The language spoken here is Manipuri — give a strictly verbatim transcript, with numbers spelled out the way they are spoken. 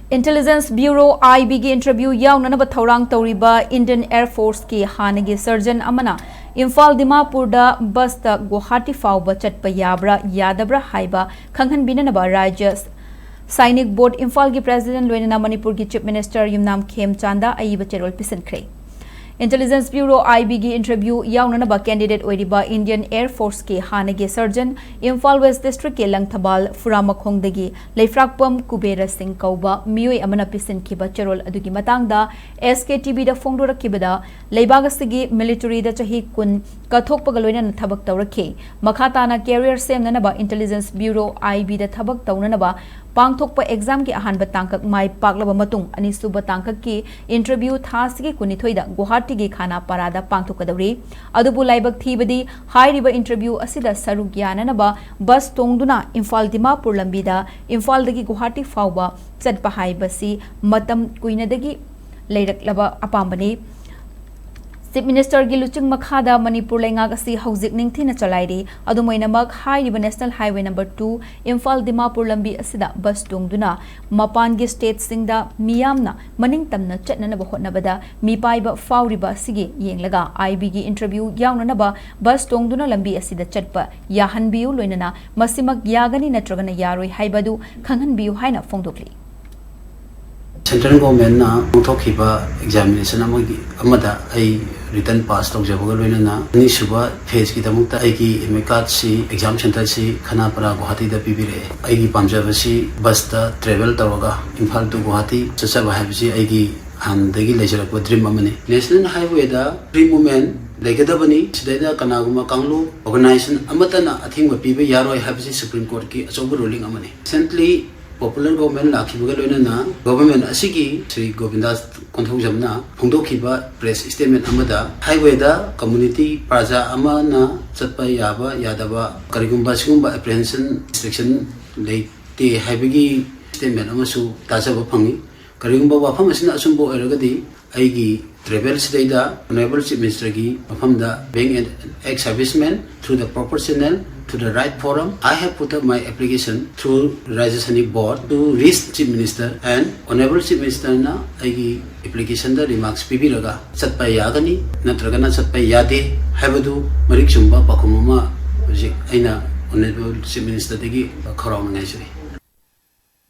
Intelligence Bureau, I B ꯒꯤ interview ꯌꯥꯎꯅꯅꯕ ꯊꯧꯔꯥꯡ ꯇꯧꯔꯤꯕ Indian Air Force ꯀꯤ ꯍꯥꯟꯅꯒꯤ surgeon ꯑꯃꯅ ꯏꯝꯐꯥꯜ ꯗꯤꯃꯥꯄꯨꯔꯗ busꯇ ꯒꯨꯋꯥꯍꯥꯇꯤ ꯐꯥꯎꯕ ꯆꯠꯄ ꯌꯥꯕ꯭ꯔꯥ ꯌꯥꯗꯕ꯭ꯔꯥ ꯍꯥꯏꯕ ꯈꯪꯍꯟꯕꯤꯅꯅꯕ ꯔꯥꯖ꯭ꯌ ꯁꯥꯏꯅꯤꯛ ꯕꯣꯔꯗ ꯏꯝꯐꯥꯜꯒꯤ president ꯂꯣꯏꯅꯅ ꯃꯅꯤꯄꯨꯔꯒꯤ Chief Minister ꯌꯨꯝꯅꯥꯝ ꯈꯦꯝꯆꯥꯟꯗ ꯑꯏꯕ ꯆꯦꯔꯣꯜ ꯄꯤꯁꯤꯟꯈ꯭ꯔꯦ꯫ Intelligence Bureau, I B ꯒꯤ interview ꯌꯥꯎꯅꯅꯕ candidate ꯑꯣꯏꯔꯤꯕ Indian Air Force ꯀꯤ ꯍꯥꯟꯅꯒꯤ surgeon, ꯏꯝꯐꯥꯜ West District ꯀꯤ ꯂꯪꯊꯕꯥꯜ ꯐꯨꯔꯥꯃꯈꯣꯡꯗꯒꯤ ꯂꯩꯐ꯭ꯔꯥꯛꯄꯝ ꯀꯨꯕꯦꯔ ꯁꯤꯡ ꯀꯧꯕ ꯃꯤꯑꯣꯏ ꯑꯃꯅ ꯄꯤꯁꯤꯟꯈꯤꯕ ꯆꯦꯔꯣꯜ ꯑꯗꯨꯒꯤ ꯃꯇꯥꯡꯗ S K T V ꯗ ꯐꯣꯡꯗꯣꯔꯛꯈꯤꯕꯗ, ꯂꯩꯕꯥꯛ ꯑꯁꯤꯒꯤ military ꯗ ꯆꯍꯤ ꯀꯨꯟ ꯀꯠꯊꯣꯛꯄꯒ ꯂꯣꯏꯅꯅ ꯊꯕꯛ ꯇꯧꯔꯛꯈꯤ꯫ ꯃꯈꯥ ꯇꯥꯅ career ꯁꯦꯝꯅꯅꯕ Intelligence Bureau, I B ꯗ ꯊꯕꯛ ꯇꯧꯅꯅꯕ ꯄꯥꯡꯊꯣꯛꯄ exam ꯒꯤ ꯑꯍꯥꯟꯕ ꯇꯥꯡꯀꯛ ꯃꯥꯏ ꯄꯥꯛꯂꯕ ꯃꯇꯨꯡ, ꯑꯅꯤꯁꯨꯕ ꯇꯥꯡꯀꯛꯀꯤ interview ꯊꯥ ꯑꯁꯤꯒꯤ ꯀꯨꯟꯅꯤꯊꯣꯏꯗ ꯒꯨꯋꯥꯍꯥꯇꯤꯒꯤ ꯈꯥꯅꯥꯄꯥꯔꯥꯗ ꯄꯥꯡꯊꯣꯛꯀꯗꯧꯔꯤ꯫ ꯑꯗꯨꯕꯨ ꯂꯥꯏꯕꯛ ꯊꯤꯕꯗꯤ, ꯍꯥꯏꯔꯤꯕ interview ꯑꯁꯤꯗ ꯁꯔꯨꯛ ꯌꯥꯅꯅꯕ bus ꯇꯣꯡꯗꯨꯅ ꯏꯝꯐꯥꯜ ꯗꯤꯃꯥꯄꯨꯔ ꯂꯝꯕꯤꯗ ꯏꯝꯐꯥꯜꯗꯒꯤ ꯒꯨꯋꯥꯍꯥꯇꯤ ꯐꯥꯎꯕ ꯆꯠꯄ ꯍꯥꯏꯕꯁꯤ ꯃꯇꯝ ꯀꯨꯏꯅꯗꯒꯤ ꯂꯩꯔꯛꯂꯕ ꯑꯄꯥꯝꯕꯅꯤ꯫ Chief Minister ꯒꯤ ꯂꯨꯆꯤꯡ ꯃꯈꯥꯗ ꯃꯅꯤꯄꯨꯔ ꯂꯩꯉꯥꯛ ꯑꯁꯤ ꯍꯧꯖꯤꯛ ꯅꯤꯡꯊꯤꯅ ꯆꯂꯥꯏꯔꯤ꯫ ꯑꯗꯨꯝ ꯑꯣꯏꯅꯃꯛ, ꯍꯥꯏꯔꯤꯕ National Highway number two Imphal Dimapur ꯂꯝꯕꯤ ꯑꯁꯤꯗ bus ꯇꯣꯡꯗꯨꯅ ꯃꯄꯥꯟꯒꯤ state ꯁꯤꯡꯗ ꯃꯤꯌꯥꯝꯅ ꯃꯅꯤꯡ ꯇꯝꯅ ꯆꯠꯅꯅꯕ ꯍꯣꯠꯅꯕꯗ ꯃꯤꯄꯥꯏꯕ ꯐꯥꯎꯔꯤꯕ ꯑꯁꯤꯒꯤ ꯌꯦꯡꯂꯒ, I B ꯒꯤ interview ꯌꯥꯎꯅꯅꯕ bus ꯇꯣꯡꯗꯨꯅ ꯂꯝꯕꯤ ꯑꯁꯤꯗ ꯆꯠꯄ ꯌꯥꯍꯟꯕꯤꯌꯨ, ꯂꯣꯏꯅꯅ ꯃꯁꯤꯃꯛ ꯌꯥꯒꯅꯤ ꯅꯠꯇ꯭ꯔꯒꯅ ꯌꯥꯔꯣꯏ ꯍꯥꯏꯕꯗꯨ ꯈꯪꯍꯟꯕꯤꯌꯨ ꯍꯥꯏꯅ ꯐꯣꯡꯗꯣꯛꯂꯤ꯫ Central Government ꯅ ꯄꯥꯡꯊꯣꯛꯈꯤꯕ examination ꯑꯃꯒꯤ, ꯑꯃꯗ ꯑꯩ written pass ꯇꯧꯖꯕꯒ ꯂꯣꯏꯅꯅ ꯑꯅꯤꯁꯨꯕ phase ꯀꯤꯗꯃꯛꯇ ꯑꯩꯒꯤ admit card ꯁꯤ, exam center ꯁꯤ ꯈꯅꯥꯄꯥꯔꯥ ꯒꯨꯋꯥꯍꯥꯇꯤꯗ ꯄꯤꯕꯤꯔꯛꯑꯦ꯫ ꯑꯩꯒꯤ ꯄꯥꯝꯖꯕꯁꯤ bus ꯇ travel ꯇꯧꯔꯒ ꯏꯝꯐꯥꯜ to ꯒꯨꯋꯥꯍꯥꯇꯤ ꯆꯠꯆꯕ ꯍꯥꯏꯕꯁꯤ ꯑꯩꯒꯤ ꯍꯥꯟꯅꯗꯒꯤ ꯂꯩꯖꯔꯛꯄ dream ꯑꯃꯅꯤ꯫ National Highway ꯗ free movement ꯂꯩꯒꯗꯕꯅꯤ꯫ ꯁꯤꯗꯩꯗ ꯀꯅꯥꯒꯨꯝꯕ ꯀꯥꯡꯂꯨꯞ, organization ꯑꯃꯠꯇꯅ ꯑꯊꯤꯡꯕ ꯄꯤꯕ ꯌꯥꯔꯣꯏ ꯍꯥꯏꯕꯁꯤ Supreme Court ꯀꯤ ꯑꯆꯧꯕ ruling ꯑꯃꯅꯤ꯫ Recently popular government ꯂꯥꯛꯈꯤꯕꯒ ꯂꯣꯏꯅꯅ government ꯑꯁꯤꯒꯤ ꯁ꯭ꯔꯤ ꯒꯣꯕꯤꯟꯗꯥꯁ ꯀꯣꯟꯊꯧꯖꯝꯅ ꯐꯣꯡꯗꯣꯛꯈꯤꯕ press statement ꯑꯃꯗ, highway ꯗ community ꯄ꯭ꯔꯖꯥ ꯑꯃꯅ ꯆꯠꯄ ꯌꯥꯕ ꯌꯥꯗꯕ ꯀꯔꯤꯒꯨꯝꯕ ꯁꯤꯒꯨꯝꯕ apprehension restriction ꯂꯩꯇꯦ ꯍꯥꯏꯕꯒꯤ statement ꯑꯃꯁꯨ ꯇꯥꯖꯕ ꯐꯪꯏ꯫ ꯀꯔꯤꯒꯨꯝꯕ ꯋꯥꯐꯝ ꯑꯁꯤꯅ ꯑꯆꯨꯝꯕ ꯑꯣꯏꯔꯒꯗꯤ, ꯑꯩꯒꯤ travel ꯁꯤꯗꯩꯗ Honourable Chief Minister ꯒꯤ ꯃꯐꯝꯗ, being an ex-serviceman, through the proper channel, the right forum. I have put up my application through Rajasthani board to reach Chief Minister and Honorable Chief Minister ꯅ ꯑꯩꯒꯤ application ꯗ remarks ꯄꯤꯕꯤꯔꯒ ꯆꯠꯄ ꯌꯥꯒꯅꯤ ꯅꯠꯇ꯭ꯔꯒꯅ ꯆꯠꯄ ꯌꯥꯗꯦ ꯍꯥꯏꯕꯗꯨ ꯃꯔꯤꯛ ꯆꯨꯝꯕ ꯄꯥꯎꯈꯨꯝ ꯑꯃ ꯍꯧꯖꯤꯛ ꯑꯩꯅ Honorable Chief Minister ꯗꯒꯤ ꯈꯧꯔꯥꯡꯅ ꯉꯥꯏꯖꯔꯤ꯫